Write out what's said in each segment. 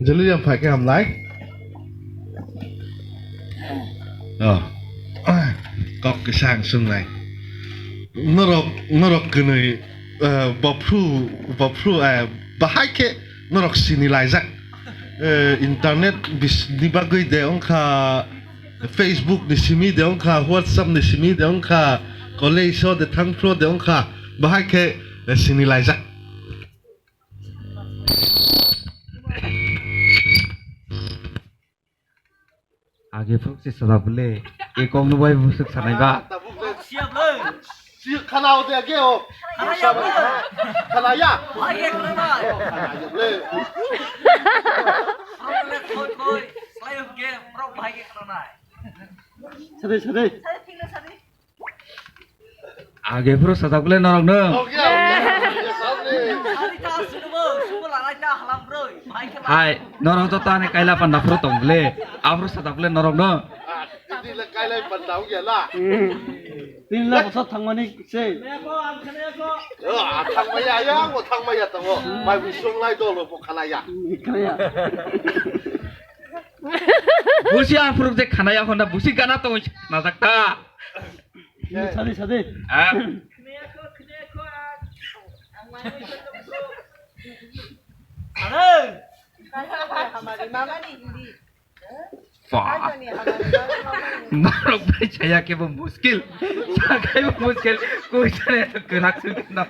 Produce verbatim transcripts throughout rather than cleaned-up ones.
Jeliam phai khe hamlai. Oh. Kok kisa ang swngnai. Norok, norok kwnwi, eh, bophru, bophru, eh, bahai khe norok sini laijak. Eh, internet bis-, ni bagwi de wngkha, Facebook ni simi de wngkha, WhatsApp ni simi de wngkha, college o de thangphru de wngkha, bahai khe, eh, sini laijak. Age phuk se sada bole, e kok no bai busuk sanai ba. Siap le. Si khana o de age o. Khana ya. Khana ya. Age khana. Khana ya le. Pro le khoi khoi. Slai up ge pro bhai ge khana nai. Sade sade. Age phuru sajak bole norok no. Hai, norok to tani kaila panda phuru tong bole. Aphuru sajak bole norok no. Tini la bosor thangmani se. Thangmaya ya, mo thangmaya tongo. Mai bisong lai dolo bo khalaya. Khalaya. Busi aphuru je khanaya honda busi gana tong najak ta. Sadi, sadi. Ha? Fuck. Norok bai chaya kebo muskil. Sakai bo muskil. Koi chaya kwrak sung na.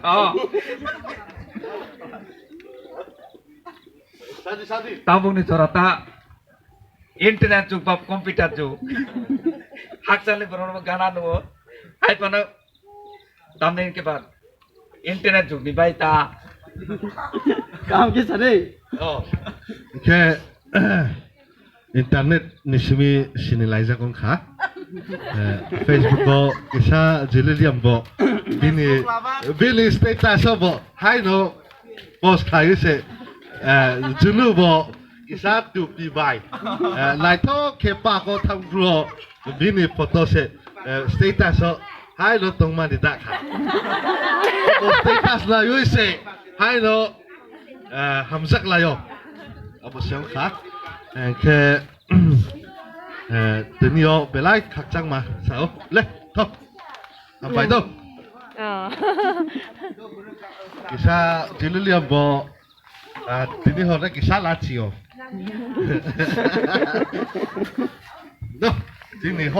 Sadi, sadi. Tabuk ni chora ta. Internet jug ba computer jug. Hakchal ni borok no gana nugo. Hai phano tamni hwnkhe ba internet jug ni bai ta. Kaham khe sadi. Oh. Hwnkhe internet ni simi sini laijak wngkha. Eh, Facebook o kisa Jeliliam bo bini, bini status o bo haino post khlaiwi se, eh, Junu bo kisa tupi bai. Eh, naithok khe pa ko thang bro bini photo se, eh, status o haino tongmani da kha. Bo status naiwi se haino, eh, hamjak laio. Abo se wngkha. Hwnkhe, eh, tini o belai khakchangma sao. Le, thok. Hambai do. Oh. Kisa Jeliliam bo, ah, tini hor kisa lachio. Do, tini